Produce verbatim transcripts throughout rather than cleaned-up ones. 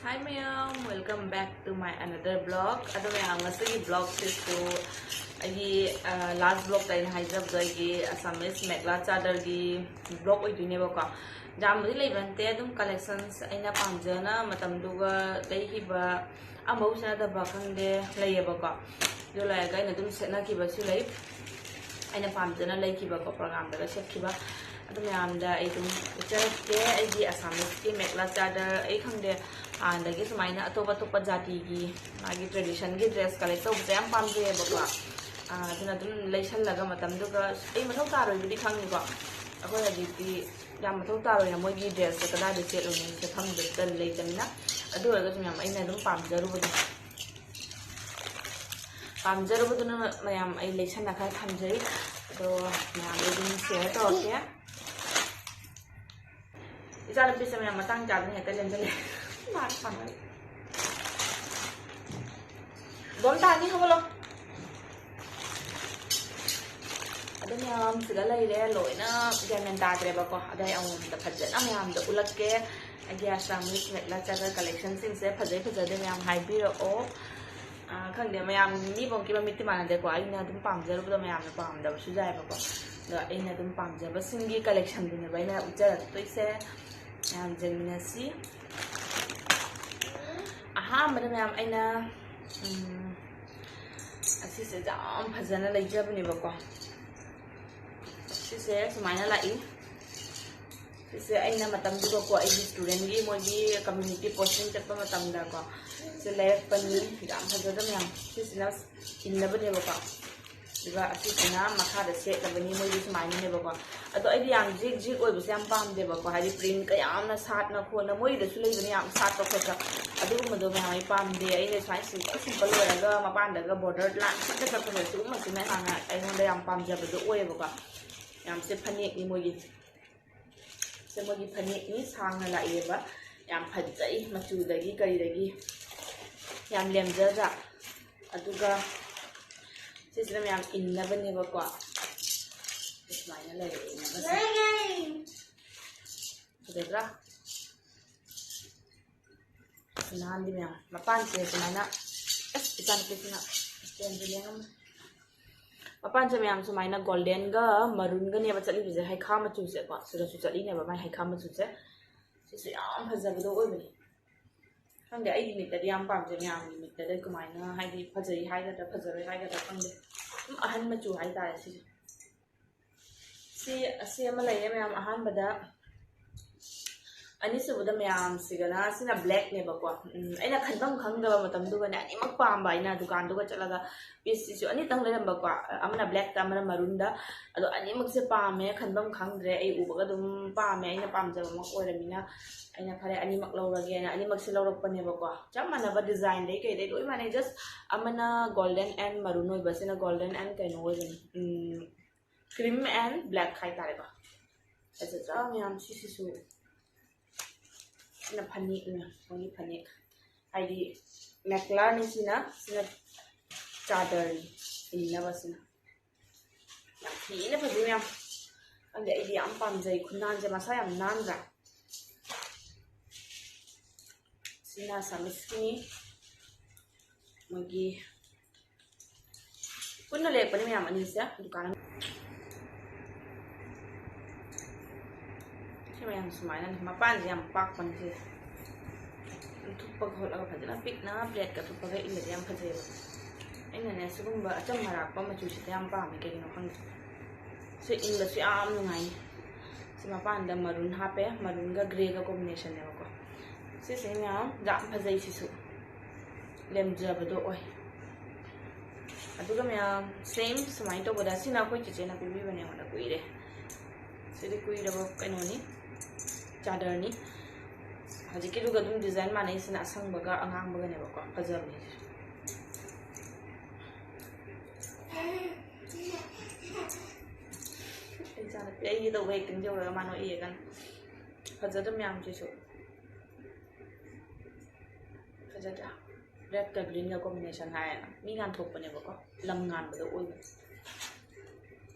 Hi ꯃꯌꯥꯝ, welcome back to my another vlog. ꯑꯗꯣ ꯃꯌꯥꯝ, ꯉꯁꯤꯒꯤ vlogꯁꯤꯁꯨ ꯑꯩꯒꯤ ꯂꯥꯁ vlogꯇ ꯑꯩꯅ ꯍꯥꯏꯖꯕꯗꯣ ꯑꯩꯒꯤ ꯑꯁꯥꯃꯤꯁ ꯃꯦꯈꯂꯥ ꯆꯥꯗꯔꯒꯤ vlog ꯑꯣꯏꯗꯣꯏꯅꯦꯕꯀꯣ꯫ ꯌꯥꯝꯕꯨꯗꯤ ꯂꯩꯕ ꯅꯠꯇꯦ, ꯑꯗꯨꯝ collections ꯑꯩꯅ ꯄꯥꯝꯖꯅ ꯃꯇꯝꯗꯨꯒ ꯂꯩꯈꯤꯕ, ꯑꯃꯐꯥꯎ ꯆꯥꯗꯕ ꯈꯪꯗꯦ, ꯂꯩꯌꯦꯕꯀꯣ꯫ ꯑꯗꯨ ꯂꯩꯔꯒ ꯑꯩꯅ ꯑꯗꯨꯝ ꯁꯦꯠꯅꯈꯤꯕꯁꯨ ꯂꯩ, ꯑꯩꯅ ꯄꯥꯝꯖꯅ ꯂꯩꯈꯤꯕꯀꯣ, programꯗꯒ ꯁꯦꯠꯈꯤꯕ꯫ ꯑꯗꯨ ꯃꯌꯥꯝꯗ ꯑꯩ ꯑꯗꯨꯝ ꯎꯠꯆꯔꯛꯀꯦ꯫ ꯑꯩꯒꯤ ꯑꯁꯥꯃꯤꯁꯀꯤ ꯃꯦꯈꯂꯥ ꯆꯥꯗꯔ, ꯑꯩ ꯈꯪꯗꯦ, ꯍꯥꯟꯅꯗꯒꯤ ꯁꯨꯃꯥꯏꯅ ꯑꯇꯣꯞ ꯑꯇꯣꯞꯄ ꯖꯥꯇꯤꯒꯤ ꯃꯥꯒꯤ traditionꯒꯤ dress collect ꯇꯧꯕꯁꯦ ꯌꯥꯝ ꯄꯥꯝꯖꯩꯌꯦꯕꯀꯣ꯫ ꯑꯥ, ꯑꯗꯨꯅ ꯑꯗꯨꯝ ꯂꯩꯁꯜꯂꯒ ꯃꯇꯝꯗꯨꯒ, ꯑꯩ ꯃꯊꯧ ꯇꯥꯔꯣꯏꯕꯨꯗꯤ ꯈꯪꯉꯤꯀꯣ, ꯑꯩꯈꯣꯏ ꯍꯧꯖꯤꯛꯇꯤ ꯌꯥꯝ ꯃꯊꯧ ꯇꯥꯔꯣꯏꯅ ꯃꯣꯏꯒꯤ dressꯁꯦ ꯀꯗꯥꯏꯗ ꯁꯦꯠꯂꯨꯅꯤ, ꯁꯦꯠꯐꯝꯗꯨ ꯂꯩꯇꯕꯅꯤꯅ꯫ ꯑꯗꯨ ꯑꯣꯏꯔꯒꯁꯨ ꯃꯌꯥꯝ, ꯑꯩꯅ ꯑꯗꯨꯝ ꯄꯥꯝꯖꯔꯨꯕꯗꯣ, ꯄꯥꯝꯖꯔꯨꯕꯗꯨꯅ ꯃꯌꯥꯝ ꯑꯩ ꯂꯩꯁꯟꯅ ꯈꯔ ꯊꯝꯖꯩ꯫ ꯑꯗꯣ ꯃꯌꯥꯝꯗ ꯑꯗꯨꯝ share ꯇꯧꯔꯛꯀꯦ꯫ ꯏꯆꯥꯅꯨꯄꯤꯁꯦ ꯃꯌꯥꯝ ꯃꯇꯥꯡ ꯆꯥꯗꯅ ꯍꯦꯛꯇ ꯂꯦꯟꯖꯜꯂꯦ꯫ ꯃꯥꯅ ꯁꯥꯟꯅꯔꯤ꯫ ꯕꯣꯝ ꯇꯥꯅꯤ, ꯍꯧꯒꯠꯂꯣ꯫ ꯑꯗꯨ ꯃꯌꯥꯝ ꯁꯤꯗ ꯂꯩꯔꯦ, ꯂꯣꯏꯅ ꯒ꯭ꯌꯥꯟ ꯃꯦꯟ ꯇꯥꯗ꯭ꯔꯦꯕꯀꯣ꯫ ꯑꯗꯣ ꯑꯩ ꯑꯃꯃꯝꯗ ꯐꯖꯅ ꯃꯌꯥꯝꯗ ꯎꯠꯂꯛꯀꯦ꯫ ꯑꯩꯒꯤ ꯑꯁꯥꯃꯤꯁ ꯃꯦꯈꯂꯥ ꯆꯥꯗꯔ collectionꯁꯤꯡꯁꯦ ꯐꯖꯩ ꯐꯖꯗꯦ ꯃꯌꯥꯝ ꯍꯥꯏꯕꯤꯔꯛꯑꯣ꯫ ꯑꯥ, ꯈꯪꯗꯦ, ꯃꯌꯥꯝ ꯃꯤ ꯄꯨꯝꯅꯃꯛꯀꯤ ꯃꯃꯤꯠꯇꯤ ꯃꯥꯟꯅꯗꯦꯀꯣ꯫ ꯑꯩꯅ ꯑꯗꯨꯝ ꯄꯥꯝꯖꯔꯨꯕꯗꯣ ꯃꯌꯥꯝꯅ ꯄꯥꯝꯗꯕꯁꯨ ꯌꯥꯏꯑꯕꯀꯣ꯫ ꯑꯗꯣ ꯑꯩꯅ ꯑꯗꯨꯝ ꯄꯥꯝꯖꯕꯁꯤꯡꯒꯤ collectionꯗꯨꯅꯦꯕ ꯑꯩꯅ ꯎꯠꯆꯔꯛꯇꯣꯏꯁꯦ꯫ ꯃꯌꯥꯝ ꯌꯦꯡꯃꯤꯟꯅꯁꯤ꯫ ꯑꯍꯥꯟꯕꯗ ꯃꯌꯥꯝ ꯑꯩꯅ, ꯎꯝ, ꯑꯁꯤꯁꯦ ꯌꯥꯝ ꯐꯖꯅ ꯂꯩꯖꯕꯅꯦꯕꯀꯣ꯫ ꯁꯤꯁꯦ ꯁꯨꯃꯥꯏꯅ ꯂꯥꯛꯏ꯫ ꯁꯤꯁꯦ ꯑꯩꯅ ꯃꯇꯝꯗꯨꯗꯀꯣ, ꯑꯩꯒꯤ studentꯒꯤ ꯃꯣꯏꯒꯤ community posting ꯆꯠꯄ ꯃꯇꯝꯗꯀꯣ, ꯁꯤ ꯂꯩꯔꯛꯄꯅꯤ꯫ ꯌꯥꯝ ꯐꯖꯗ꯭ꯔꯥ ꯃꯌꯥꯝ? ꯁꯤꯁꯤꯅ ꯏꯟꯅꯕꯅꯦꯕꯀꯣ꯫ ꯑꯗꯨꯒ ꯑꯁꯤꯁꯤꯅ ꯃꯈꯥꯗ ꯁꯦꯠꯅꯕꯅꯤ, ꯃꯣꯏꯒꯤ ꯁꯨꯃꯥꯏꯅꯅꯦꯕꯀꯣ꯫ ꯑꯗꯣ ꯑꯩꯗꯤ ꯌꯥꯝ ꯖꯤꯛ ꯖꯤꯛ ꯑꯣꯏꯕꯁꯦ ꯌꯥꯝ ꯄꯥꯝꯗꯦꯕꯀꯣ, ꯍꯥꯏꯗꯤ printꯀ ꯌꯥꯝꯅ ꯁꯥꯠꯅ ꯈꯣꯠꯅ, ꯃꯣꯏꯒꯤꯗꯁꯨ ꯂꯩꯕꯅꯦ ꯌꯥꯝ ꯁꯥꯠꯄ ꯈꯣꯠꯄ, ꯑꯗꯨꯒꯨꯝꯕꯗꯣ ꯃꯌꯥꯝ ꯑꯩ ꯄꯥꯝꯗꯦ꯫ ꯑꯩꯅ ꯁꯨꯃꯥꯏꯅ simple simple ꯑꯣꯏꯔꯒ ꯃꯄꯥꯟꯗꯒ border ꯂꯥꯡ ꯁꯤꯠꯇ ꯆꯠꯄꯗꯣ, ꯁꯤꯒꯨꯝꯕꯁꯤꯅ ꯍꯥꯟꯅ ꯑꯩꯉꯣꯟꯗ ꯌꯥꯝ ꯄꯥꯝꯖꯕꯗꯣ ꯑꯣꯏꯌꯦꯕꯀꯣ꯫ ꯌꯥꯝ ꯁꯦ ꯐꯅꯦꯛꯅꯤ ꯃꯣꯏꯒꯤ꯫ ꯁꯦ ꯃꯣꯏꯒꯤ ꯐꯅꯦꯛꯅꯤ, ꯁꯥꯡꯅ ꯂꯥꯛꯑꯦꯕ꯫ ꯌꯥꯝ ꯐꯖꯩ, ꯃꯆꯨꯗꯒꯤ ꯀꯔꯤꯗꯒꯤ ꯌꯥꯝ ꯂꯦꯝꯖꯗ꯭ꯔꯥ? ꯑꯗꯨꯒ ꯁꯤꯁꯤꯅ ꯃꯌꯥꯝ ꯏꯟꯅꯕꯅꯦꯕꯀꯣ꯫ ꯁꯨꯃꯥꯏꯅ ꯂꯩꯔꯦ ꯏꯟꯅꯕꯁꯦ꯫ ꯐꯖꯗ꯭ꯔꯥ? ꯅꯍꯥꯟꯗꯤ ꯃꯌꯥꯝ ꯃꯄꯥꯟꯁꯦ ꯁꯨꯃꯥꯏꯅ, ꯑꯁ, ꯏꯆꯥꯅꯨꯄꯤꯁꯤꯅ ꯁ꯭ꯇꯦꯟꯁꯦ ꯂꯦꯡꯉꯝꯃꯦ꯫ ꯃꯄꯥꯟꯁꯦ ꯃꯌꯥꯝ ꯁꯨꯃꯥꯏꯅ ꯒꯣꯜꯗꯦꯟꯒ ꯃꯔꯨꯟꯒꯅꯦꯕ ꯆꯠꯂꯤꯕꯁꯦ, ꯍꯩꯈꯥ ꯃꯆꯨꯁꯦꯀꯣ, ꯁꯤꯗꯁꯨ ꯆꯠꯂꯤꯅꯦꯕ ꯃꯥꯏ ꯍꯩꯈꯥ ꯃꯆꯨꯁꯦ꯫ ꯁꯤꯁꯨ ꯌꯥꯝ ꯐꯖꯕꯗꯣ ꯑꯣꯏꯕꯅꯦ꯫ ꯈꯪꯗꯦ, ꯑꯩꯒꯤ ꯃꯤꯠꯇꯗꯤ ꯌꯥꯝ ꯄꯥꯝꯖꯩ, ꯃꯌꯥꯝꯒꯤ ꯃꯤꯠꯇꯗꯤ ꯀꯃꯥꯏꯅ, ꯍꯥꯏꯗꯤ, ꯐꯖꯩ ꯍꯥꯏꯒꯗ꯭ꯔꯥ ꯐꯖꯔꯣꯏ ꯍꯥꯏꯒꯗ꯭ꯔꯥ ꯈꯪꯗꯦ꯫ ꯑꯗꯨꯝ ꯑꯍꯟ ꯃꯆꯨ ꯍꯥꯏꯇꯥꯔꯦ ꯁꯤꯁꯦ꯫ ꯁꯤ, ꯑꯁꯤ ꯑꯃ ꯂꯩꯔꯦ ꯃꯌꯥꯝ꯫ ꯑꯍꯥꯟꯕꯗ, ꯑꯅꯤꯁꯨꯕꯗ ꯃꯌꯥꯝꯁꯤꯒꯅ, ꯁꯤꯅ ꯕ꯭ꯂꯦꯛꯅꯦꯕꯀꯣ꯫ ꯎꯝ, ꯑꯩꯅ ꯈꯟꯐꯝ ꯈꯪꯗꯕ ꯃꯇꯝꯗꯨꯒꯅꯦ, ꯑꯅꯤꯃꯛ ꯄꯥꯝꯕ ꯑꯩꯅ ꯗꯨꯀꯥꯟꯗꯨꯒ ꯆꯠꯂꯒ꯫ ꯄꯤꯁꯁꯤꯁꯨ ꯑꯅꯤꯇꯪ ꯂꯩꯔꯝꯕꯀꯣ, ꯑꯃꯅ ꯕ꯭ꯂꯦꯛꯇ, ꯑꯃꯅ ꯃꯔꯨꯟꯗ꯫ ꯑꯗꯣ ꯑꯅꯤꯃꯛꯁꯦ ꯄꯥꯝꯃꯦ, ꯈꯟꯐꯝ ꯈꯪꯗ꯭ꯔꯦ꯫ ꯑꯩ ꯎꯕꯒ ꯑꯗꯨꯝ ꯄꯥꯝꯃꯦ, ꯑꯩꯅ ꯄꯥꯝꯖꯕꯃꯛ ꯑꯣꯏꯔꯃꯤꯅ꯫ ꯑꯩꯅ ꯐꯔꯦ, ꯑꯅꯤꯃꯛ ꯂꯧꯔꯒꯦꯅ ꯑꯅꯤꯃꯛꯁꯦ ꯂꯧꯔꯛꯄꯅꯦꯕꯀꯣ꯫ ꯆꯞ ꯃꯥꯟꯅꯕ ꯗꯤꯖꯥꯏꯟꯗꯩ ꯀꯩꯗꯩ ꯂꯣꯏ ꯃꯥꯟꯅꯩ, just ꯑꯃꯅ ꯒꯣꯜꯗꯟ ꯑꯦꯟ ꯃꯔꯨꯟ ꯑꯣꯏꯕ, ꯁꯤꯅ ꯒꯣꯜꯗꯟ ꯑꯦꯟ ꯀꯩꯅꯣ ꯑꯣꯏꯕꯅꯤ, ꯎꯝ, ꯀ꯭ꯔꯤꯝ ꯑꯦꯟ ꯕ꯭ꯂꯦꯛ ꯍꯥꯏꯇꯥꯔꯦꯀꯣ꯫ ꯐꯖꯗ꯭ꯔꯥ ꯃꯌꯥꯝ? ꯁꯤꯁꯤꯁꯨ, ꯁꯤꯅ ꯐꯅꯦꯛꯅꯦ, ꯃꯣꯏꯒꯤ ꯐꯅꯦꯛ, ꯍꯥꯏꯗꯤ ꯃꯦꯀ꯭ꯂꯥꯅꯤ ꯁꯤꯅ, ꯁꯤꯅ ꯆꯥꯗꯔꯅꯤ ꯏꯟꯅꯕ ꯁꯤꯅ꯫ ꯌꯥꯝ ꯊꯤꯅ ꯐꯖꯩ ꯃꯌꯥꯝ꯫ ꯈꯪꯗꯦ, ꯑꯩꯗꯤ ꯌꯥꯝ ꯄꯥꯝꯖꯩ, ꯈꯨꯅꯥꯟꯁꯦ ꯃꯁꯥ ꯌꯥꯝ ꯅꯥꯟꯗ꯭ꯔꯥ? ꯁꯤꯅ ꯑꯁꯥꯃꯤꯁꯀꯤꯅꯤ꯫ ꯃꯣꯏꯒꯤ ꯄꯨꯟꯅ ꯂꯩꯔꯛꯄꯅꯤ ꯃꯌꯥꯝ ꯑꯅꯤꯁꯦ ꯗꯨꯀꯥꯟ ꯑꯃ꯫ ꯁꯤ ꯃꯌꯥꯝ ꯁꯨꯃꯥꯏꯅꯅꯤ꯫ ꯃꯄꯥꯟꯁꯦ ꯌꯥꯝ ꯄꯥꯛꯄꯅꯤ ꯁꯤꯁꯦ꯫ ꯊꯨꯞꯄꯒ ꯈꯣꯠꯂꯒ ꯐꯖꯅ ꯄꯤꯛꯅ ꯕ꯭ꯂꯦꯛꯀ ꯊꯨꯞꯄꯒ ꯏꯜꯂꯗꯤ ꯌꯥꯝ ꯐꯖꯩꯑꯕ꯫ ꯑꯩꯅꯅꯦ ꯁꯤꯒꯨꯝꯕ ꯑꯆꯝ ꯑꯔꯥꯛꯄ ꯃꯆꯨꯁꯤꯗ ꯌꯥꯝ ꯄꯥꯝꯃꯦ, ꯀꯩꯒꯤꯅꯣ ꯈꯪꯗꯦ꯫ ꯁꯤ ꯏꯟꯕꯁꯨ ꯌꯥꯝ ꯅꯨꯡꯉꯥꯏ꯫ ꯁꯤ ꯃꯄꯥꯟꯗ ꯃꯔꯨꯟ ꯍꯥꯞꯄꯦ, ꯃꯔꯨꯟꯒ ꯒ꯭ꯔꯦꯒ ꯀꯣꯝꯕꯤꯅꯦꯁꯟꯅꯦꯕꯀꯣ꯫ ꯁꯤꯁꯦ ꯃꯌꯥꯝ ꯌꯥꯝ ꯐꯖꯩ ꯁꯤꯁꯨ꯫ ꯂꯦꯝꯖꯕꯗꯣ ꯑꯣꯏ꯫ ꯑꯗꯨꯒ ꯃꯌꯥꯝ ꯁꯦꯝ ꯁꯨꯃꯥꯏꯅ ꯇꯧꯕꯗ, ꯁꯤꯅ ꯑꯩꯈꯣꯏ ꯆꯦꯆꯦꯅ ꯄꯤꯕꯤꯕꯅꯦ ꯑꯩꯉꯣꯟꯗ, ꯀꯨꯏꯔꯦ꯫ ꯁꯤꯗꯤ ꯀꯨꯏꯔꯕ ꯀꯩꯅꯣꯅꯤ, ꯆꯥꯗꯔꯅꯤ꯫ ꯍꯧꯖꯤꯛꯀꯤꯗꯨꯒ ꯑꯗꯨꯝ ꯗꯤꯖꯥꯏꯟ ꯃꯥꯟꯅꯩ, ꯁꯤꯅ ꯑꯁꯪꯕꯒ ꯑꯉꯥꯡꯕꯒꯅꯦꯕꯀꯣ, ꯐꯖꯕꯅꯦ ꯁꯤꯁꯨ꯫ ꯏꯆꯥꯅꯨꯄꯤ ꯑꯩꯒꯤ ꯇꯧꯕ ꯑꯦꯛꯇꯤꯡ ꯇꯧꯔꯒ ꯃꯥ ꯅꯣꯛꯏꯌꯦ ꯀꯟꯅ꯫ ꯐꯖꯗ꯭ꯔꯥ ꯃꯌꯥꯝꯁꯤꯁꯨ? ꯐꯖꯗ꯭ꯔꯥ? ꯔꯦꯗꯀ ꯒ꯭ꯔꯤꯟꯒ ꯀꯣꯝꯕꯤꯅꯦꯁꯟ ꯍꯥꯏꯔꯦꯅ ꯃꯤ ꯉꯥꯟꯊꯣꯛꯄꯅꯦꯕꯀꯣ, ꯂꯝ ꯉꯥꯟꯕꯗꯣ ꯑꯣꯏꯕꯅꯦ꯫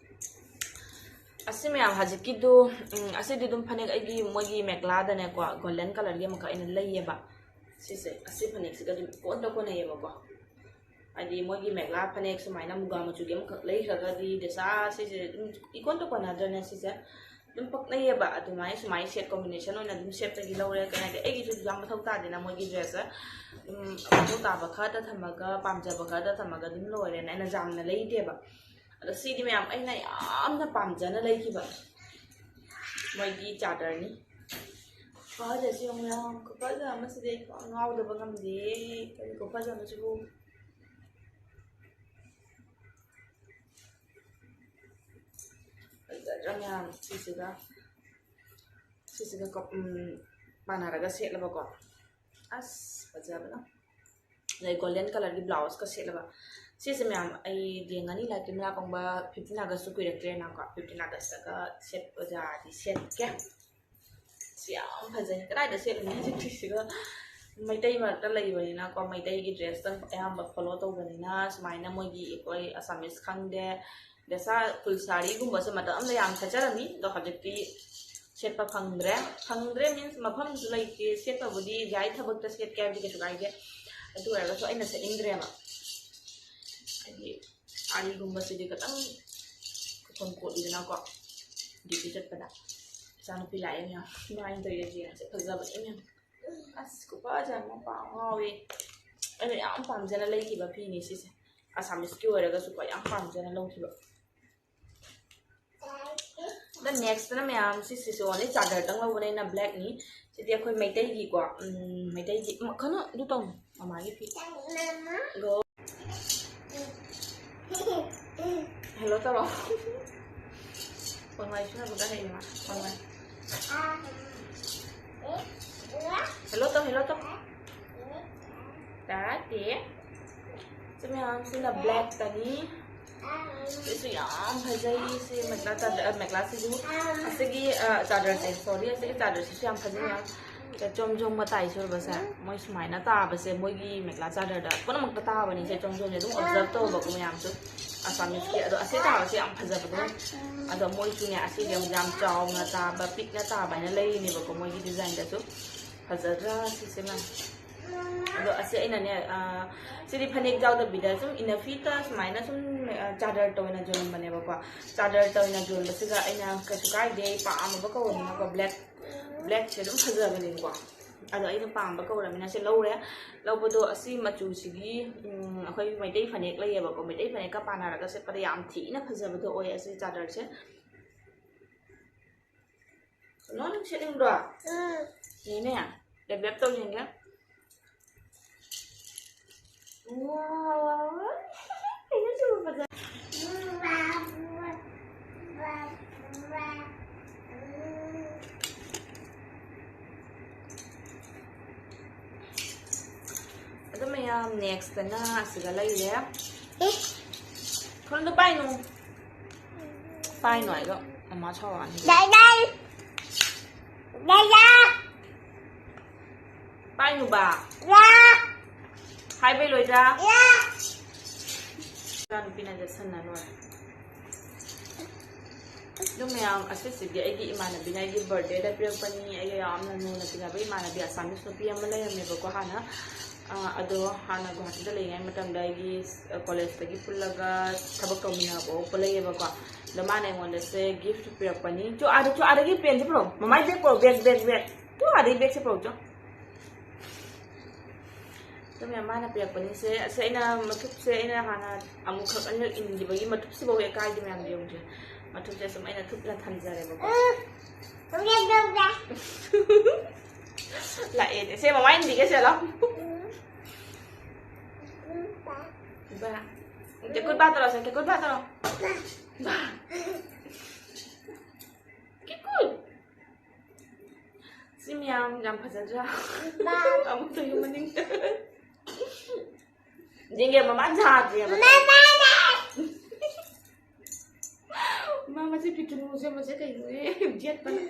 ꯑꯁꯤ ꯃꯌꯥꯝ ꯍꯧꯖꯤꯛꯀꯤꯗꯨ, ꯎꯝ, ꯑꯁꯤꯗꯤ ꯑꯗꯨꯝ ꯐꯅꯦꯛ, ꯑꯩꯒꯤ ꯃꯣꯏꯒꯤ ꯃꯦꯀ꯭ꯂꯥꯗꯅꯦꯀꯣ, ꯒꯣꯜꯗꯟ ꯀꯂꯔꯒꯤ ꯑꯃꯈꯛ ꯑꯩꯅ ꯂꯩꯌꯦꯕ꯫ ꯁꯤꯁꯦ, ꯑꯁꯤ ꯐꯅꯦꯛꯁꯤꯒ ꯑꯗꯨꯝ ꯏꯀꯣꯟꯗ ꯀꯣꯟꯅꯩꯌꯦꯕꯀꯣ꯫ ꯍꯥꯏꯗꯤ ꯃꯣꯏꯒꯤ ꯃꯦꯈꯂꯥ ꯐꯅꯦꯛ ꯁꯨꯃꯥꯏꯅ ꯃꯨꯒꯥ ꯃꯆꯨꯒꯤ ꯑꯃꯈꯛ ꯂꯩꯈ꯭ꯔꯒꯗꯤ ꯗꯦꯁꯥ ꯁꯤꯁꯦ ꯑꯗꯨꯝ ꯏꯀꯣꯟꯗ ꯀꯣꯟꯅꯗ꯭ꯔꯅꯦ ꯁꯤꯁꯦ? ꯑꯗꯨꯝ ꯄꯛꯅꯩꯌꯦꯕ꯫ ꯑꯗꯨꯃꯥꯏꯅ ꯁꯨꯃꯥꯏꯅ ꯁꯦꯠ ꯀꯣꯝꯕꯤꯅꯦꯁꯟ ꯑꯣꯏꯅ ꯑꯗꯨꯝ ꯁꯦꯠꯇꯒꯤ ꯂꯧꯔꯦ꯫ ꯀꯩ ꯍꯥꯏꯗꯤ ꯑꯩꯒꯤꯁꯨ ꯌꯥꯝ ꯃꯊꯧ ꯇꯥꯗꯦꯅ ꯃꯣꯏꯒꯤ ꯗ꯭ꯔꯦꯁꯁꯦ꯫ ꯑꯗꯨꯝ ꯃꯊꯧ ꯇꯥꯕ ꯈꯔꯗ ꯊꯝꯃꯒ, ꯄꯥꯝꯖꯕ ꯈꯔꯗ ꯊꯝꯃꯒ ꯑꯗꯨꯝ ꯂꯣꯏꯔꯦꯅ ꯑꯩꯅ ꯌꯥꯝꯅ ꯂꯩꯗꯦꯕ꯫ ꯑꯗꯣ ꯁꯤꯗꯤ ꯃꯌꯥꯝ ꯑꯩꯅ ꯌꯥꯝꯅ ꯄꯥꯝꯖꯅ ꯂꯩꯈꯤꯕ ꯃꯣꯏꯒꯤ ꯆꯥꯗꯔꯅꯤ꯫ ꯈꯨꯐꯖꯁꯤ ꯌꯦꯡꯉꯨ ꯃꯌꯥꯝ, ꯈꯨꯐꯖ ꯑꯃꯁꯤꯗꯤ ꯑꯩ ꯄꯨꯔꯥ ꯉꯥꯎꯗꯕ ꯉꯝꯗꯦ꯫ ꯀꯔꯤ ꯈꯨꯐꯖ ꯑꯃꯁꯤꯕꯨ꯫ ꯐꯖꯗ꯭ꯔꯥ ꯃꯌꯥꯝ? ꯁꯤꯁꯤꯒ, ꯁꯤꯁꯤꯒ ꯀꯣ-, ꯎꯝ, ꯃꯥꯟꯅꯔꯒ ꯁꯦꯠꯂꯕꯀꯣ꯫ ꯑꯁ, ꯐꯖꯕꯅ꯫ ꯑꯗꯩ ꯒꯣꯜꯗꯟ ꯀꯂꯔꯒꯤ ꯕ꯭ꯂꯥꯎꯁꯀ ꯁꯦꯠꯂꯕ꯫ ꯁꯤꯁꯦ ꯃꯌꯥꯝ ꯑꯩ ꯗꯦꯡ ꯑꯅꯤ ꯂꯥꯏꯔꯤꯛ ꯇꯤꯝ ꯂꯥꯛꯄ ꯐꯤꯐꯇꯤꯟ ꯑꯥꯒꯁꯁꯨ ꯀꯨꯏꯔꯛꯇ꯭ꯔꯦꯅꯀꯣ꯫ ꯐꯤꯐꯇꯤꯟ ꯑꯥꯒꯁꯇꯒ ꯁꯦꯠꯄ ꯌꯥꯔꯗꯤ ꯁꯦꯠꯀꯦ꯫ ꯁꯤ ꯌꯥꯝ ꯐꯖꯩ꯫ ꯀꯗꯥꯏꯗ ꯁꯦꯠꯂꯨꯅꯤ ꯍꯧꯖꯤꯛꯇꯤ ꯁꯤꯒ? ꯃꯩꯇꯩ ꯃꯔꯛꯇ ꯂꯩꯕꯅꯤꯅꯀꯣ, ꯃꯩꯇꯩꯒꯤ ꯗ꯭ꯔꯦꯁꯇ ꯑꯌꯥꯝꯕ ꯐꯣꯂꯣ ꯇꯧꯕꯅꯤꯅ, ꯁꯨꯃꯥꯏꯅ ꯃꯣꯏꯒꯤ ꯑꯩꯈꯣꯏ ꯑꯁꯥꯃꯤꯁ ꯈꯪꯗꯦ, ꯗꯦꯁꯥ ꯐꯨꯜ ꯁꯥꯔꯤꯒꯨꯝꯕꯁꯦ ꯃꯇꯝ ꯑꯃꯗ ꯌꯥꯝ ꯁꯦꯠꯆꯔꯝꯃꯤ, ꯑꯗꯣ ꯍꯧꯖꯤꯛꯇꯤ ꯁꯦꯠꯄ ꯐꯪꯗ꯭ꯔꯦ꯫ ꯐꯪꯗ꯭ꯔꯦ ꯃꯤꯟꯁ ꯃꯐꯝꯁꯨ ꯂꯩꯇꯦ꯫ ꯁꯦꯠꯄꯕꯨꯗꯤ ꯌꯥꯏ, ꯊꯕꯛꯇ ꯁꯦꯠꯀꯦ ꯍꯥꯏꯕꯗꯤ ꯀꯩꯁꯨ ꯀꯥꯏꯗꯦ, ꯑꯗꯨ ꯑꯣꯏꯔꯒꯁꯨ ꯑꯩꯅ ꯁꯦꯠꯅꯤꯡꯗ꯭ꯔꯦꯕ꯫ ꯍꯥꯏꯗꯤ ꯁꯥꯔꯤꯒꯨꯝꯕꯁꯤꯗꯤ ꯈꯤꯇꯪ ꯈꯨꯇꯣꯟ ꯀꯣꯠꯂꯤꯗꯅꯀꯣ, ꯗ꯭ꯌꯨꯇꯤ ꯆꯠꯄꯗ꯫ ꯏꯆꯥꯅꯨꯄꯤ ꯂꯥꯛꯑꯦ ꯃꯌꯥꯝ, ꯏꯃꯥꯏꯅ ꯇꯧꯔꯤꯁꯦ ꯌꯦꯡꯁꯦ, ꯐꯖꯕꯅꯦ ꯃꯌꯥꯝ꯫ ꯑꯁ, ꯈꯨꯐꯖ ꯑꯃ ꯄꯥꯝ ꯉꯥꯎꯋꯦ꯫ ꯑꯩꯅ ꯌꯥꯝ ꯄꯥꯝꯖꯅ ꯂꯩꯈꯤꯕ ꯐꯤꯅꯤ ꯁꯤꯁꯦ꯫ ꯑꯁꯥꯃꯤꯁꯀꯤ ꯑꯣꯏꯔꯒꯁꯨꯀꯣ, ꯌꯥꯝ ꯄꯥꯝꯖꯅ ꯂꯧꯈꯤꯕ꯫ ꯑꯗ ꯅꯦꯛꯁꯇꯅ ꯃꯌꯥꯝ ꯁꯤꯁꯤꯁꯨ ꯑꯣꯟꯂꯤ ꯆꯥꯗꯔꯗꯪ ꯂꯧꯕꯅꯦ ꯑꯩꯅ, ꯕ꯭ꯂꯦꯛꯅꯤ꯫ ꯁꯤꯗꯤ ꯑꯩꯈꯣꯏ ꯃꯩꯇꯩꯒꯤꯀꯣ, ꯎꯝ, ꯃꯩꯇꯩꯒꯤ, ꯎꯝ, ꯀꯩꯅꯣ, ꯑꯗꯨ ꯇꯧꯅꯨ, ꯃꯃꯥꯒꯤ ꯐꯤ꯫ ꯒꯣ-, ꯍꯦꯜꯂꯣ ꯇꯧꯔꯣ꯫ ꯐꯣꯟ ꯋꯥꯔꯤ ꯁꯥꯟꯅꯕꯗ ꯍꯩꯔꯦ ꯃꯥ꯫ ꯐꯣꯟ ꯋꯥꯔꯤ꯫ ꯍꯦꯜꯂꯣ ꯇꯧ, ꯍꯦꯜꯂꯣ ꯇꯧ꯫ ꯇꯥꯗꯦ꯫ ꯁꯤ ꯃꯌꯥꯝꯁꯤꯅ ꯕ꯭ꯂꯦꯛꯇꯅꯤ꯫ ꯁꯤꯁꯨ ꯌꯥꯝ ꯐꯖꯩ꯫ ꯁꯤ ꯃꯦꯈꯂꯥ ꯆꯥꯗꯔ, ꯑ, ꯃꯦꯈꯂꯥꯁꯤꯁꯨ ꯑꯁꯤꯒꯤ, ꯑ, ꯆꯥꯗꯔꯁꯦ, ꯁꯣꯔꯤ, ꯑꯁꯤꯒꯤ ꯆꯥꯗꯔꯁꯤꯁꯨ ꯌꯥꯝ ꯐꯖꯩ ꯃꯌꯥꯝ꯫ ꯁꯦ ꯆꯣꯝ ꯆꯣꯝ ꯃꯇꯥꯏ ꯁꯨꯔꯕꯁꯦ, ꯃꯣꯏ ꯁꯨꯃꯥꯏꯅ ꯇꯥꯕꯁꯦ, ꯃꯣꯏꯒꯤ ꯃꯦꯈꯂꯥ ꯆꯥꯗꯔꯗ ꯄꯨꯝꯅꯃꯛꯇ ꯇꯥꯕꯅꯤ꯫ ꯁꯦ ꯆꯣꯝ ꯆꯣꯝꯁꯦ ꯑꯗꯨꯝ ꯑꯣꯕꯖꯔꯕ ꯇꯧꯕꯀꯣ ꯃꯌꯥꯝꯁꯨ꯫ ꯑꯁꯥꯃꯤꯁꯀꯤ ꯑꯗꯣ ꯑꯁꯤ ꯇꯥꯕꯁꯦ ꯌꯥꯝ ꯐꯖꯕꯗꯣ꯫ ꯑꯗꯣ ꯃꯣꯏꯁꯨꯅꯦ ꯑꯁꯤꯁꯦ ꯌꯥꯝ, ꯌꯥꯝ ꯆꯥꯎꯅ ꯇꯥꯕ, ꯄꯤꯛꯅ ꯇꯥꯕ ꯍꯥꯏꯅ ꯂꯩꯔꯤꯅꯦꯕꯀꯣ ꯃꯣꯏꯒꯤ ꯗꯤꯖꯥꯏꯟꯗꯁꯨ꯫ ꯐꯖꯗ꯭ꯔꯥ ꯁꯤꯁꯦ ꯃꯌꯥꯝ? ꯑꯗꯣ ꯑꯁꯤ ꯑꯩꯅꯅꯦ, ꯑ, ꯁꯤꯗꯤ ꯐꯅꯦꯛ ꯌꯥꯎꯗꯕꯤꯗ ꯁꯨꯝ ꯏꯅꯐꯤꯗ ꯁꯨꯃꯥꯏꯅ ꯁꯨꯝ, ꯑ, ꯆꯥꯗꯔꯇ ꯑꯣꯏꯅ ꯌꯣꯟꯕꯅꯦꯕꯀꯣ꯫ ꯆꯥꯗꯔꯇ ꯑꯣꯏꯅ ꯌꯣꯟꯕꯁꯤꯒ ꯑꯩꯅ ꯀꯩꯁꯨ ꯀꯥꯏꯗꯦ, ꯄꯥꯝꯃꯕ ꯀꯧꯕꯅꯤꯅꯀꯣ꯫ ꯕ꯭ꯂꯦꯛ, ꯕ꯭ꯂꯦꯛꯁꯦ ꯑꯗꯨꯝ ꯐꯖꯕꯅꯦꯕꯀꯣ꯫ ꯑꯗꯣ ꯑꯩꯅ ꯄꯥꯝꯕ ꯀꯧꯔꯕꯅꯤꯅ ꯁꯤ ꯂꯧꯔꯦ꯫ ꯂꯧꯕꯗꯣ ꯑꯁꯤ ꯃꯆꯨꯁꯤꯒꯤ, ꯎꯝ, ꯑꯩꯈꯣꯏ ꯃꯩꯇꯩ ꯐꯅꯦꯛ ꯂꯩꯌꯦꯕꯀꯣ꯫ ꯃꯩꯇꯩ ꯐꯅꯦꯛꯀ ꯄꯥꯟꯅꯔꯒ ꯁꯦꯠꯄꯗ ꯌꯥꯝ ꯊꯤꯅ ꯐꯖꯕꯗꯣ ꯑꯣꯏ ꯑꯁꯤ ꯆꯥꯗꯔꯁꯦ꯫ ꯅꯣ, ꯅꯪ ꯁꯦꯠꯅꯤꯡꯕ꯭ꯔꯣ? ꯎꯝ꯫ ꯌꯦꯡꯅꯦ꯫ ꯂꯦꯞ ꯂꯦꯞ ꯇꯧ ꯌꯦꯡꯒꯦ꯫ ꯋꯥꯎ, ꯋꯥꯎ, ꯋꯥꯎ꯫ ꯀꯩꯅꯣ ꯁꯤꯕꯨ ꯐꯖ- ꯑꯗꯨ ꯃꯌꯥꯝ, ꯅꯦꯛꯁꯇꯅ ꯑꯁꯤꯒ ꯂꯩꯔꯦ꯫ ꯑꯦ꯫ ꯈꯨꯔꯨꯝꯗꯣ ꯄꯥꯏꯅꯨ꯫ ꯄꯥꯏꯅꯨ ꯍꯥꯏꯗꯣ ꯃꯃꯥ ꯁꯥꯎꯔꯛꯑꯅꯤ꯫ ꯗꯥꯏ ꯗꯥꯏ꯫ ꯗꯥꯏ ꯗꯥꯏ꯫ ꯄꯥꯏꯅꯨꯕ꯫ ꯌꯥ꯫ ꯍꯥꯏꯕꯩ ꯂꯣꯏꯗ꯫ ꯌꯥ꯫ ꯏꯆꯥꯅꯨꯄꯤꯅ ꯆꯠꯁꯟꯅ ꯂꯣꯏꯔꯦ꯫ ꯑꯗꯨ ꯃꯌꯥꯝ, ꯑꯁꯤꯁꯤꯗꯤ ꯑꯩꯒꯤ ꯏꯃꯥꯟꯅꯕꯤꯅ ꯑꯩꯒꯤ ꯕꯥꯔꯗꯦꯗ ꯄꯤꯔꯛꯄꯅꯤ꯫ ꯑꯩꯒ ꯌꯥꯝꯅ ꯂꯨꯅ ꯇꯤꯟꯅꯕ ꯏꯃꯥꯟꯅꯕꯤ ꯑꯁꯥꯃꯤꯁ ꯅꯨꯄꯤ ꯑꯃ ꯂꯩꯔꯝꯃꯦꯕꯀꯣ ꯍꯥꯟꯅ꯫ ꯑ, ꯑꯗꯣ ꯍꯥꯟꯅ ꯒꯨꯍꯥꯇꯤꯗ ꯂꯩꯔꯤꯉꯩ ꯃꯇꯝꯗ ꯑꯩꯒꯤ, ꯑ, ꯀꯣꯂꯦꯖꯇꯒꯤ ꯄꯨꯜꯂꯒ ꯊꯕꯛ ꯇꯧꯃꯤꯟꯅꯕ ꯄꯨꯜꯂꯛꯑꯦꯕꯀꯣ꯫ ꯑꯗꯣ ꯃꯥꯅ ꯑꯩꯉꯣꯟꯗ ꯁꯦ ꯒꯤꯐ ꯄꯤꯔꯛꯄꯅꯤ꯫ ꯆꯣ, ꯑꯥꯗ ꯆꯣ, ꯑꯥꯗꯒꯤ ꯄꯦꯟꯁꯦ ꯄꯨꯔꯛꯑꯣ꯫ ꯃꯃꯥꯏ ꯕꯦꯒ ꯄꯨꯔꯛꯑꯣ, ꯕꯦꯒ, ꯕꯦꯒ, ꯕꯦꯒ꯫ ꯆꯣ, ꯑꯥꯗꯒꯤ ꯕꯦꯒꯁꯦ ꯄꯨꯔꯛꯑꯣ, ꯆꯣ꯫ ꯑꯗꯨ ꯃꯌꯥꯝ ꯃꯥꯅ ꯄꯤꯔꯛꯄꯅꯤꯁꯦ꯫ ꯑꯁꯤ ꯑꯩꯅ ꯃꯊꯨꯞꯁꯦ ꯑꯩꯅ ꯍꯥꯟꯅ ꯑꯃꯨꯛꯈꯛ ꯑꯅꯤꯔꯛ ꯏꯟꯈꯤꯕꯒꯤ ꯃꯊꯨꯞꯁꯤꯐꯥꯎ ꯍꯦꯛ ꯀꯥꯏꯗꯦ ꯃꯌꯥꯝ ꯌꯦꯡꯉꯨꯁꯦ꯫ ꯃꯊꯨꯞꯁꯦ ꯁꯨꯝ ꯑꯩꯅ ꯊꯨꯞꯅ ꯊꯝꯖꯔꯦꯕꯀꯣ꯫ ꯂꯥꯛꯑꯦꯅꯦ꯫ ꯁꯦ ꯃꯃꯥ ꯏꯟꯕꯤꯒꯦ ꯁꯦ ꯂꯥꯎ꯫ ꯕꯥ꯫ ꯀꯦꯀꯨꯠ ꯕꯥ ꯇꯧꯔꯣ ꯁꯦ, ꯀꯦꯀꯨꯠ ꯕꯥ ꯇꯧꯔꯣ꯫ ꯕꯥ꯫ ꯀꯦꯀꯨꯠ꯫ ꯁꯤ ꯃꯌꯥꯝ ꯌꯥꯝ ꯐꯖꯗ꯭ꯔꯥ? ꯕꯥ꯫ ꯑꯃꯨꯛꯇꯪꯒꯤ ꯃꯅꯤꯡꯗ꯫ ꯌꯦꯡꯒꯦ, ꯃꯃꯥ ꯌꯥꯗ꯭ꯔꯦꯕ꯫ ꯃꯃꯥ ꯃꯥꯅꯦ꯫ ꯃꯥ ꯃꯁꯤ ꯄꯤꯇ꯭ꯔꯨꯁꯦ, ꯃꯁꯤ ꯀꯩꯅꯣꯅꯦ? ꯌꯦꯠꯄꯅ꯫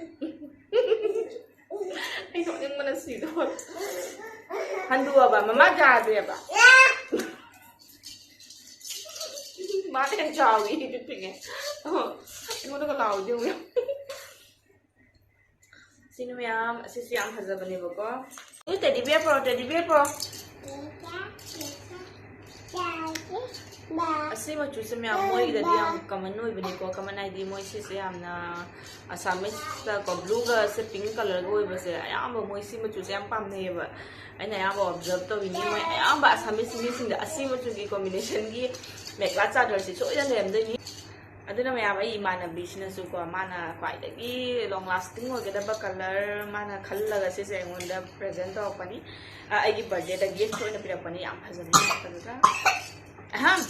ꯑꯩ ꯅꯣꯛꯅꯤꯡꯕꯅ ꯁꯤꯗꯧꯔꯦ꯫ ꯍꯟꯗꯣꯛꯑꯕ, ꯃꯃꯥ ꯌꯥꯗ꯭ꯔꯦꯕ꯫ ꯃꯥꯅ ꯍꯦꯟꯅ ꯆꯥꯎꯏ, ꯄꯤꯛ ꯄꯤꯛꯑꯦ꯫ ꯑꯣ, ꯑꯩꯉꯣꯟꯗꯒ ꯂꯥꯎꯔꯤꯗꯣ ꯌꯦꯡꯉꯨ꯫ ꯁꯤꯅꯤ ꯃꯌꯥꯝ, ꯑꯁꯤꯁꯨ ꯌꯥꯝ ꯐꯖꯕꯅꯦꯕꯀꯣ꯫ Teddy beer ꯄꯣꯔꯣ, teddy beer ꯄꯣꯔꯣ꯫ ꯑꯁꯤ ꯃꯆꯨꯁꯦ ꯃꯌꯥꯝ ꯃꯣꯏꯒꯤꯗꯗꯤ ꯌꯥꯝ ꯀꯃꯟ ꯑꯣꯏꯕꯅꯤꯀꯣ꯫ ꯀꯃꯟ ꯍꯥꯏꯗꯤ ꯃꯣꯏ ꯁꯤꯁꯦ ꯌꯥꯝꯅ ꯑꯁꯥꯃꯤꯁꯇꯀꯣ, ꯕ꯭ꯂꯨꯒꯁꯦ ꯄꯤꯡ ꯀꯂꯔꯒ ꯑꯣꯏꯕꯁꯦ ꯑꯌꯥꯝꯕ ꯃꯣꯏ ꯁꯤ ꯃꯆꯨꯁꯦ ꯌꯥꯝ ꯄꯥꯝꯅꯩꯌꯦꯕ꯫ ꯑꯩꯅ ꯑꯌꯥꯝꯕ ꯑꯣꯕꯖꯔꯕ ꯇꯧꯔꯤꯅꯤ, ꯃꯣꯏ ꯑꯌꯥꯝꯕ ꯑꯁꯥꯃꯤꯁ ꯃꯤꯁꯤꯡꯗ ꯑꯁꯤ ꯃꯆꯨꯒꯤ ꯀꯣꯝꯕꯤꯅꯦꯁꯟꯒꯤ ꯃꯦꯈꯂꯥ ꯆꯥꯗꯔꯁꯤ ꯁꯣꯏꯗꯅ ꯂꯩꯔꯝꯗꯣꯏꯅꯤ꯫ ꯑꯗꯨꯅ ꯃꯌꯥꯝ, ꯑꯩ ꯏꯃꯥꯟꯅꯕꯤꯁꯤꯅꯁꯨꯀꯣ, ꯃꯥꯅ ꯈ꯭ꯋꯥꯏꯗꯒꯤ ꯂꯣꯡ ꯂꯥꯁꯇꯤꯡ ꯑꯣꯏꯒꯗꯕ ꯀꯂꯔ ꯃꯥꯅ ꯈꯜꯂꯒ ꯁꯤꯁꯦ ꯑꯩꯉꯣꯟꯗ ꯄ꯭ꯔꯦꯖꯦꯟ ꯇꯧꯔꯛꯄꯅꯤ꯫ ꯑ, ꯑꯩꯒꯤ ꯕꯥꯔꯗꯦꯗ ꯒꯤꯐ ꯑꯣꯏꯅ ꯄꯤꯔꯛꯄꯅꯤ꯫ ꯌꯥꯝ ꯐꯖꯕ ꯃꯁꯛ ꯑꯗꯨꯒ꯫ ꯑꯍꯝ꯫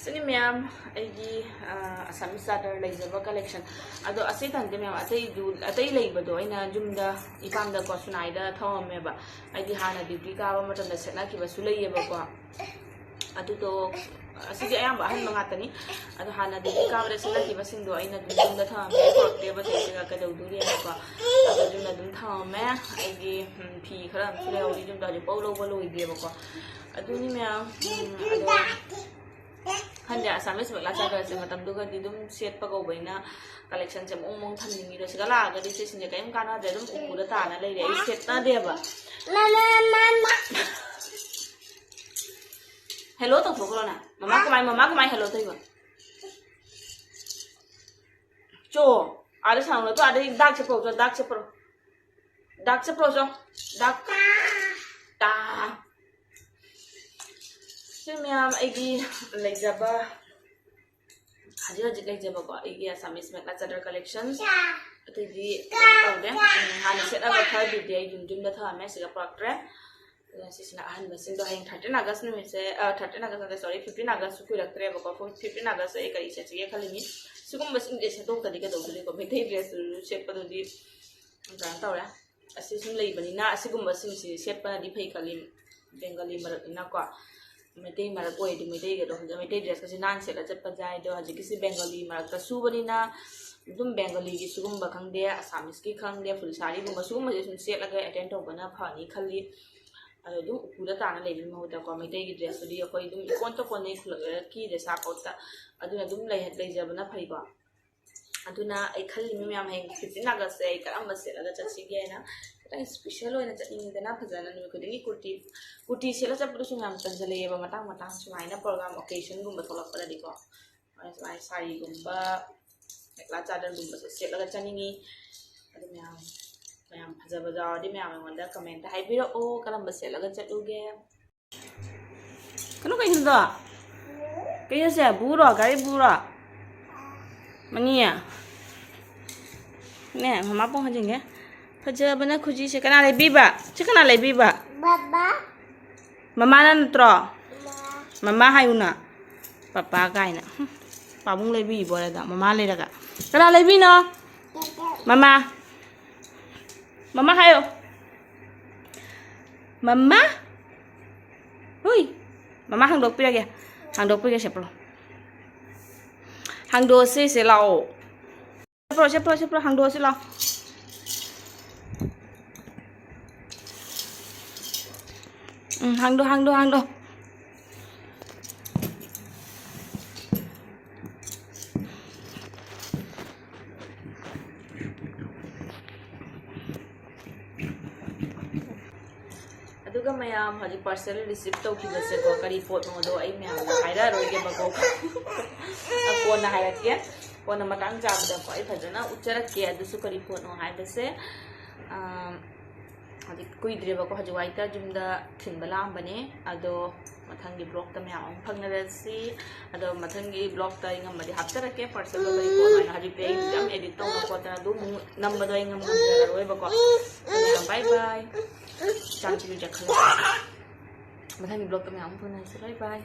ꯁꯤꯅꯤ ꯃꯌꯥꯝ, ꯑꯩꯒꯤ, ꯑ, ꯑꯁꯥꯃꯤꯁ ꯆꯥꯗꯔ ꯂꯩꯖꯕ ꯀꯂꯦꯛꯁꯟ꯫ ꯑꯗꯣ ꯑꯁꯤ ꯊꯝꯗꯦ ꯃꯌꯥꯝ, ꯑꯇꯩꯗꯨ, ꯑꯇꯩ ꯂꯩꯕꯗꯣ ꯑꯩꯅ ꯌꯨꯝꯗ ꯏꯄꯥꯝꯗꯀꯣ ꯁꯨꯅꯥꯏꯗ ꯊꯝꯃꯝꯃꯦꯕ꯫ ꯑꯩꯗꯤ ꯍꯥꯟꯅ ꯗ꯭ꯌꯨꯇꯤ ꯀꯥꯕ ꯃꯇꯝꯗ ꯁꯦꯠꯅꯈꯤꯕꯁꯨ ꯂꯩꯌꯦꯕꯀꯣ꯫ ꯑꯗꯨꯗꯣ, ꯑꯁꯤꯁꯦ ꯑꯌꯥꯝꯕ ꯑꯍꯟꯕ ꯉꯥꯛꯇꯅꯤ꯫ ꯑꯗꯣ ꯍꯥꯟꯅ ꯗ꯭ꯌꯨꯇꯤ ꯀꯥꯕꯗ ꯁꯦꯠꯅꯈꯤꯕꯁꯤꯡꯗꯣ ꯑꯩꯅ ꯑꯗꯨꯝ ꯌꯨꯝꯗ ꯊꯝꯃꯝꯃꯦ꯫ ꯑꯩ ꯄꯨꯔꯛꯇꯦꯕ ꯁꯤꯁꯤꯒ ꯀꯩꯗꯧꯗꯣꯔꯤꯅꯀꯣ꯫ ꯑꯗꯣ ꯌꯨꯝꯗ ꯑꯗꯨꯝ ꯊꯝꯃꯝꯃꯦ꯫ ꯑꯩꯒꯤ, ꯎꯝ, ꯐꯤ ꯈꯔ ꯑꯃꯁꯨ ꯂꯩꯍꯧꯔꯤ ꯌꯨꯝꯗ, ꯍꯧꯖꯤꯛꯐꯥꯎ ꯂꯧꯕ ꯂꯣꯏꯗꯦꯕꯀꯣ꯫ ꯑꯗꯨꯅꯤ ꯃꯌꯥꯝ, ꯎꯝ, ꯑꯗꯣ ꯈꯪꯗꯦ, ꯑꯁꯥꯃꯤꯁ ꯃꯦꯈꯂꯥ ꯆꯥꯗꯔꯁꯦ ꯃꯇꯝꯗꯨꯒꯗꯤ ꯑꯗꯨꯝ ꯁꯦꯠꯄ ꯀꯧꯕꯅꯤꯅ ꯀꯂꯦꯛꯁꯟꯁꯦ ꯃꯑꯣꯡ ꯃꯑꯣꯡ ꯊꯝꯅꯤꯡꯉꯤꯗꯣ꯫ ꯁꯤꯒ ꯂꯥꯛꯑꯒꯗꯤ ꯁꯤꯁꯤꯡꯁꯦ ꯀꯔꯤꯝ ꯀꯥꯟꯅꯗ꯭ꯔꯦ, ꯑꯗꯨꯝ ꯎꯄꯨꯗ ꯇꯥꯅ ꯂꯩꯔꯦ꯫ ꯑꯩ ꯁꯦꯠꯅꯗꯦꯕ꯫ ꯃꯃꯥ, ꯃꯃꯥ꯫ ꯍꯦꯜꯂꯣ ꯇꯧꯊꯣꯛꯈ꯭ꯔꯣ ꯅꯪ꯫ ꯃꯃꯥ ꯀꯃꯥꯏ, ꯃꯃꯥ ꯀꯃꯥꯏ ꯍꯦꯜꯂꯣ ꯇꯧꯏꯕ? ꯆꯣ, ꯑꯥꯗ ꯁꯥꯎꯅ ꯇꯣ, ꯑꯥꯗ ꯗꯥꯛꯁꯦ ꯄꯨꯔꯛꯑꯣ ꯆꯣ, ꯗꯥꯛꯁꯦ ꯄꯨꯔꯛꯑꯣ꯫ ꯗꯥꯛꯁꯦ ꯄꯨꯔꯛꯑꯣ ꯆꯣ꯫ ꯗꯥꯛ꯫ ꯇꯥ꯫ ꯁꯤ ꯃꯌꯥꯝ ꯑꯩꯒꯤ ꯂꯩꯖꯕ, ꯍꯧꯖꯤꯛ ꯍꯧꯖꯤꯛ ꯂꯩꯖꯕꯀꯣ, ꯑꯩꯒꯤ ꯑꯁꯥꯃꯤꯁ ꯃꯦꯈꯂꯥ ꯆꯥꯗꯔ ꯀꯂꯦꯛꯁꯟ꯫ ꯑꯇꯩꯗꯤ ꯀꯩꯅꯣ ꯇꯧꯗꯦ꯫ ꯎꯝ, ꯍꯥꯟꯅ ꯁꯦꯠꯅꯕ ꯈꯔꯗꯨꯗꯤ ꯑꯩ ꯌꯨꯝ, ꯌꯨꯝꯗ ꯊꯝꯃꯝꯃꯦ, ꯁꯤꯗ ꯄꯨꯔꯛꯇ꯭ꯔꯦ꯫ ꯑꯗꯨꯅ ꯁꯤꯁꯤꯅ ꯑꯍꯟꯕꯁꯤꯡꯗꯣ꯫ ꯍꯌꯦꯡ thirteen August ꯅꯨꯃꯤꯠꯁꯦ, ꯑ, thirteen August ꯅꯠꯇꯦ, sorry, fifteen August ꯁꯨ ꯀꯨꯏꯔꯛꯇ꯭ꯔꯦꯕꯀꯣ꯫ Fifteen August ꯁꯦ ꯑꯩ ꯀꯔꯤ ꯁꯦꯠꯁꯤꯒꯦ ꯈꯜꯂꯤꯅꯤ꯫ ꯁꯤꯒꯨꯝꯕꯁꯤꯡꯁꯦ ꯁꯦꯠꯇꯣꯛꯇꯗꯤ ꯀꯩꯗꯧꯗꯣꯔꯤꯀꯣ? ꯃꯩꯇꯩ ꯗ꯭ꯔꯦꯁꯇꯨꯁꯨ ꯁꯦꯠꯄꯗꯨꯗꯤ ꯀꯩꯅꯣ ꯇꯧꯔꯦ꯫ ꯑꯁꯤ ꯁꯨꯝ ꯂꯩꯕꯅꯤꯅ ꯑꯁꯤꯒꯨꯝꯕꯁꯤꯡꯁꯤ ꯁꯦꯠꯄꯅꯗꯤ ꯐꯩ ꯈꯜꯂꯤ, ꯕꯦꯡꯒꯂꯤ ꯃꯔꯛꯅꯤꯅꯀꯣ꯫ ꯃꯩꯇꯩ ꯃꯔꯛ ꯑꯣꯏꯔꯗꯤ ꯃꯩꯇꯩꯒꯗꯣ, ꯍꯧꯖꯤꯛ ꯃꯩꯇꯩ ꯗ꯭ꯔꯦꯁꯀꯁꯦ ꯅꯥꯟꯅ ꯁꯦꯠꯂ ꯆꯠꯄꯁꯦ ꯍꯥꯏꯗꯣ, ꯍꯧꯖꯤꯛꯀꯤꯁꯤ ꯕꯦꯡꯒꯂꯤ ꯃꯔꯛꯇ ꯁꯨꯕꯅꯤꯅ ꯑꯗꯨꯝ ꯕꯦꯡꯒꯂꯤꯒꯤ ꯁꯤꯒꯨꯝꯕ ꯈꯪꯗꯦ, ꯑꯁꯥꯃꯤꯁꯀꯤ ꯈꯪꯗꯦ, ꯐꯨꯜ ꯁꯥꯔꯤꯒꯨꯝꯕ ꯁꯤꯒꯨꯝꯕꯁꯦ ꯁꯨꯝ ꯁꯦꯠꯂꯒ ꯑꯦꯇꯦꯟ ꯇꯧꯕꯅ ꯐꯅꯤ ꯈꯜꯂꯤ꯫ ꯑꯗꯣ ꯑꯗꯨꯝ ꯎꯄꯨꯗ ꯇꯥꯅ ꯂꯩꯕꯒꯤ ꯃꯍꯨꯠꯇꯀꯣ, ꯃꯩꯇꯩꯒꯤ ꯗ꯭ꯔꯦꯁꯇꯨꯗꯤ ꯑꯩꯈꯣꯏ ꯑꯗꯨꯝ ꯏꯀꯣꯟꯇ ꯀꯣꯟꯅꯩ ꯈꯨꯜꯂꯛꯀꯤ ꯗ꯭ꯔꯦꯁ ꯍꯥꯞꯄꯣꯠꯇ꯫ ꯑꯗꯨꯅ ꯑꯗꯨꯝ ꯂꯩ-, ꯂꯩꯖꯕꯅ ꯐꯩꯀꯣ꯫ ꯑꯗꯨꯅ ꯑꯩ ꯈꯜꯂꯤꯃꯤ ꯃꯌꯥꯝ, ꯍꯌꯦꯡ fifteen August ꯁꯦ ꯑꯩ ꯀꯔꯝꯕ ꯁꯦꯠꯂꯒ ꯆꯠꯁꯤꯒꯦ ꯍꯥꯏꯅ꯫ ꯈꯤꯇꯪ ꯏꯁꯄꯤꯁꯦꯜ ꯑꯣꯏꯅ ꯆꯠꯅꯤꯡꯉꯤꯗꯅ, ꯐꯖꯅ ꯅꯨꯃꯤꯠ ꯈꯨꯗꯤꯡꯒꯤ ꯀꯨꯔꯇꯤ, ꯀꯨꯔꯇꯤ ꯁꯦꯠꯂ ꯆꯠꯄꯗꯣ ꯁꯨꯝ ꯌꯥꯝ ꯇꯟꯖꯜꯂꯛꯑꯦꯕ꯫ ꯃꯇꯥꯡ ꯃꯇꯥꯡ ꯁꯨꯃꯥꯏꯅ ꯄ꯭ꯔꯣꯒ꯭ꯔꯥꯝ ꯑꯣꯀꯦꯖꯟꯒꯨꯝꯕ ꯊꯣꯛꯂꯛꯄꯗꯗꯤꯀꯣ, ꯁꯨꯃꯥꯏꯅ ꯁꯥꯔꯤꯒꯨꯝꯕ, ꯃꯦꯈꯂꯥ ꯆꯥꯗꯔꯒꯨꯝꯕꯁꯦ ꯁꯦꯠꯂꯒ ꯆꯠꯅꯤꯡꯉꯤ꯫ ꯑꯗꯨ ꯃꯌꯥꯝ, ꯃꯌꯥꯝ ꯐꯖꯕ ꯌꯥꯎꯔꯗꯤ ꯃꯌꯥꯝ ꯑꯩꯉꯣꯟꯗ ꯀꯃꯦꯟꯇ ꯍꯥꯏꯕꯤꯔꯛꯑꯣ, ꯀꯔꯝꯕ ꯁꯦꯠꯂꯒ ꯆꯠꯂꯨꯒꯦ꯫ ꯀꯩꯅꯣ, ꯀꯩꯅꯣꯗꯣ? ꯀꯩꯅꯣꯁꯦ, ꯕꯨꯔꯣ? ꯒꯥꯔꯤ ꯕꯨꯔꯣ? ꯃꯅꯤ? ꯅꯦ, ꯃꯃꯥ ꯄꯣꯡ ꯍꯟꯖꯤꯟꯒꯦ꯫ ꯐꯖꯕꯅ ꯈꯨꯖꯤꯁꯦ ꯀꯅꯥ ꯂꯩꯕꯤꯕ? ꯁꯤ ꯀꯅꯥ ꯂꯩꯕꯤꯕ? ꯕꯕꯥ꯫ ꯃꯃꯥꯅ ꯅꯠꯇ꯭ꯔꯣ? ꯃꯃꯥ꯫ ꯃꯃꯥ ꯍꯥꯏꯌꯨꯅ꯫ ꯄꯄꯥ ꯀꯥꯏꯅ꯫ ꯍꯨꯝ, ꯄꯥꯕꯨꯡ ꯂꯩꯕꯤꯕꯣꯔꯦꯗ, ꯃꯃꯥ ꯂꯩꯔꯒ꯫ ꯀꯅꯥ ꯂꯩꯕꯤꯅꯣ? ꯃꯃꯥ꯫ ꯃꯃꯥ ꯍꯥꯏꯌꯣ꯫ ꯃꯃꯥ꯫ ꯍꯨꯏ꯫ ꯃꯃꯥ ꯍꯥꯡꯗꯣꯛꯄꯤꯔꯒꯦ꯫ ꯍꯥꯡꯗꯣꯛꯄꯤꯔꯒꯦ, ꯁꯦ ꯄ꯭ꯔꯣ꯫ ꯍꯥꯡꯗꯣꯛꯑꯁꯤ, ꯁꯦ ꯂꯥꯛꯑꯣ꯫ ꯁꯦ ꯄ꯭ꯔꯣ, ꯁꯦ ꯄ꯭ꯔꯣ, ꯁꯦ ꯄ꯭ꯔꯣ, ꯍꯥꯡꯗꯣꯛꯑꯁꯤ ꯂꯥꯛꯑꯣ꯫ ꯎꯝ, ꯍꯥꯡꯗꯣ, ꯍꯥꯡꯗꯣ, ꯍꯥꯡꯗꯣ꯫ ꯑꯗꯨꯒ ꯃꯌꯥꯝ, ꯍꯧꯖꯤꯛ ꯄꯥꯔꯁꯦꯜ ꯔꯤꯁꯤꯞ ꯇꯧꯈꯤꯕꯁꯦꯀꯣ, ꯀꯔꯤ ꯄꯣꯠꯅꯣꯗꯣ ꯑꯩ ꯃꯌꯥꯝꯗ ꯍꯥꯏꯔꯛꯑꯔꯣꯏꯒꯦꯕꯀꯣ꯫ ꯑ, ꯀꯣꯟꯅ ꯍꯥꯏꯔꯛꯀꯦ, ꯀꯣꯟꯅ ꯃꯇꯥꯡ ꯆꯥꯕꯗꯀꯣ ꯑꯩ ꯐꯖꯅ ꯎꯠꯆꯔꯛꯀꯦ꯫ ꯑꯗꯨꯁꯨ ꯀꯔꯤ ꯄꯣꯠꯅꯣ ꯍꯥꯏꯕꯁꯦ, ꯑ, ꯍꯧꯖꯤꯛ ꯀꯨꯏꯗ꯭ꯔꯦꯕꯀꯣ, ꯍꯧꯖꯤꯛ ꯋꯥꯏꯇ ꯌꯨꯝꯗ ꯊꯤꯟꯕ ꯂꯥꯛꯑꯝꯕꯅꯦ꯫ ꯑꯗꯣ ꯃꯊꯪꯒꯤ ꯕ꯭ꯂꯣꯛꯇ ꯃꯌꯥꯝ ꯑꯃꯨꯛ ꯐꯪꯅꯔꯁꯤ꯫ ꯑꯗꯣ ꯃꯊꯪꯒꯤ ꯕ꯭ꯂꯣꯛꯇ ꯑꯩ ꯉꯝꯃꯗꯤ ꯍꯥꯞꯆꯔꯛꯀꯦ꯫ ꯄꯥꯔꯁꯦꯜꯗꯣ ꯀꯔꯤ ꯄꯣꯠꯅꯣ ꯍꯥꯏꯅ꯫ ꯍꯧꯖꯤꯛꯇꯤ ꯑꯩ ꯌꯥꯝ ꯑꯦꯗꯤꯠ ꯇꯧꯅ ꯈꯣꯠꯇꯅ ꯑꯗꯨꯝ ꯅꯝꯕꯗꯣ ꯑꯩ ꯉꯝ-, ꯉꯝꯖꯔꯔꯣꯏꯕꯀꯣ꯫ ꯑꯗꯨꯅ ꯕꯥꯏ ꯕꯥꯏ꯫ ꯆꯥꯟꯗꯤꯒ꯭ꯔ ꯆꯠꯈ꯭ꯔꯦ꯫ ꯃꯊꯪꯒꯤ ꯕ꯭ꯂꯣꯛꯇ ꯃꯌꯥꯝ ꯑꯃꯨꯛ ꯐꯪꯅꯔꯁꯤ꯫ ꯕꯥꯏ ꯕꯥꯏ꯫